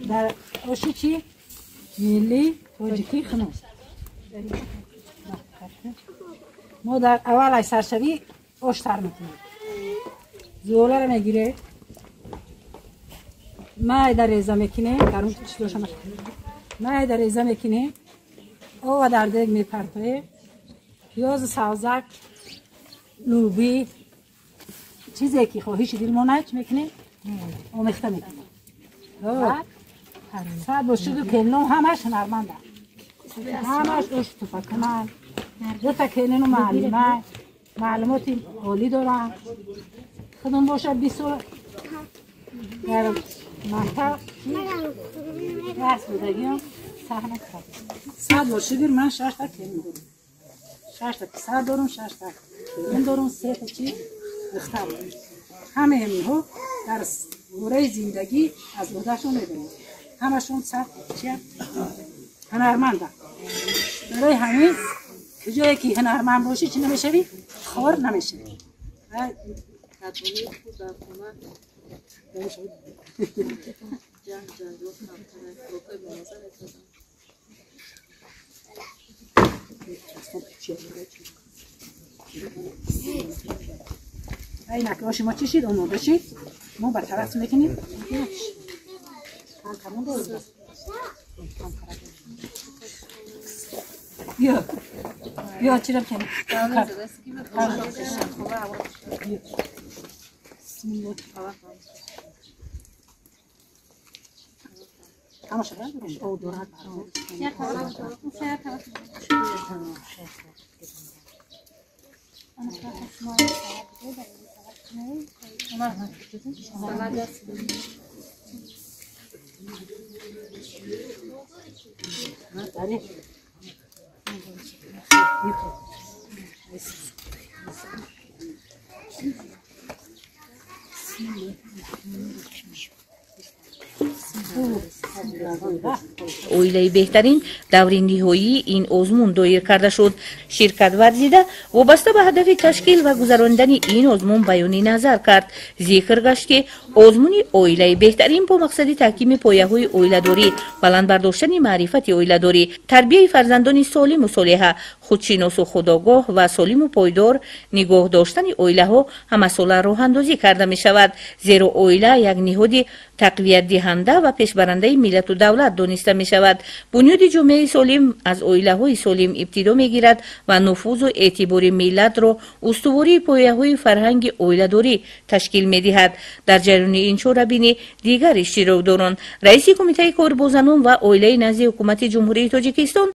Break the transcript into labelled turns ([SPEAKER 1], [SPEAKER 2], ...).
[SPEAKER 1] در آشی چی؟ ملی تاجیکی خنوم. ما در اول از سرشوی آش تر میکنیم. زوله رو میگیره، ما در ریزه میکنه، در اون چی داشتم ما در ریزه میکنه، آب در دیگ میپرتوه، پیاز سبزک، لوبی، چیزی که خواهش دل ما نچ میکنه، آمیخته میکنه. صد با شکر کلنم همش هنرمنده، همش اوش تفکنن، دو تا کلنم معلمه، معلومات عالی دارن. خودم باشه 20 سال در مکتب درس بودگیم صحنه کردم. صد با شکر من 6 تا کلن دارم، 6 تا پسر دارم، 6 تا کلن دارم، 3 تا چی دختر دارم. همه اینها در دوره زندگی از عهدهشون میدونم، همشون سر چیه هنرمنده. برای همین که جایی که هنرمند باشی چی نمیشوی؟ خار نمیشوی. اینک آش ما چی شد؟ آماده شد. ما به طرف میکنیم. بیا بیا چی رو کنیم؟
[SPEAKER 2] Оилаи беҳтарин даври ниҳоии ин озмун доир карда шуд. Ширкат варзида вобаста ба ҳадафи ташкил ва гузаронидани ин озмун баёни назар кард. Зикр гашт, ки озмуни оилаи беҳтарин бо мақсади таҳкими пояҳои оиладорӣ, баланд бардоштани маърифати оиладорӣ, тарбияи фарзандони солиму солиҳа, худшиносу худогоҳ ва солиму пойдор нигоҳ доштани оилаҳо ҳамасола роҳандозӣ карда мешавад. Зеро оила як ниҳоди тақвиятдиҳанда ва пешбарандаи миллату давлат дониста мешавад. Бунёди ҷомеаи солим аз оилаҳои солим ибтидо мегирад ва нуфузу эътибори миллатро устувории пояҳои фарҳанги оиладорӣ ташкил медиҳад. Дар ҷараёни ин чорабинӣ дигар иштирокдорон раиси кумитаи кор бо занон ва оилаи назди ҳукумати Ҷумҳурии Тоҷикистон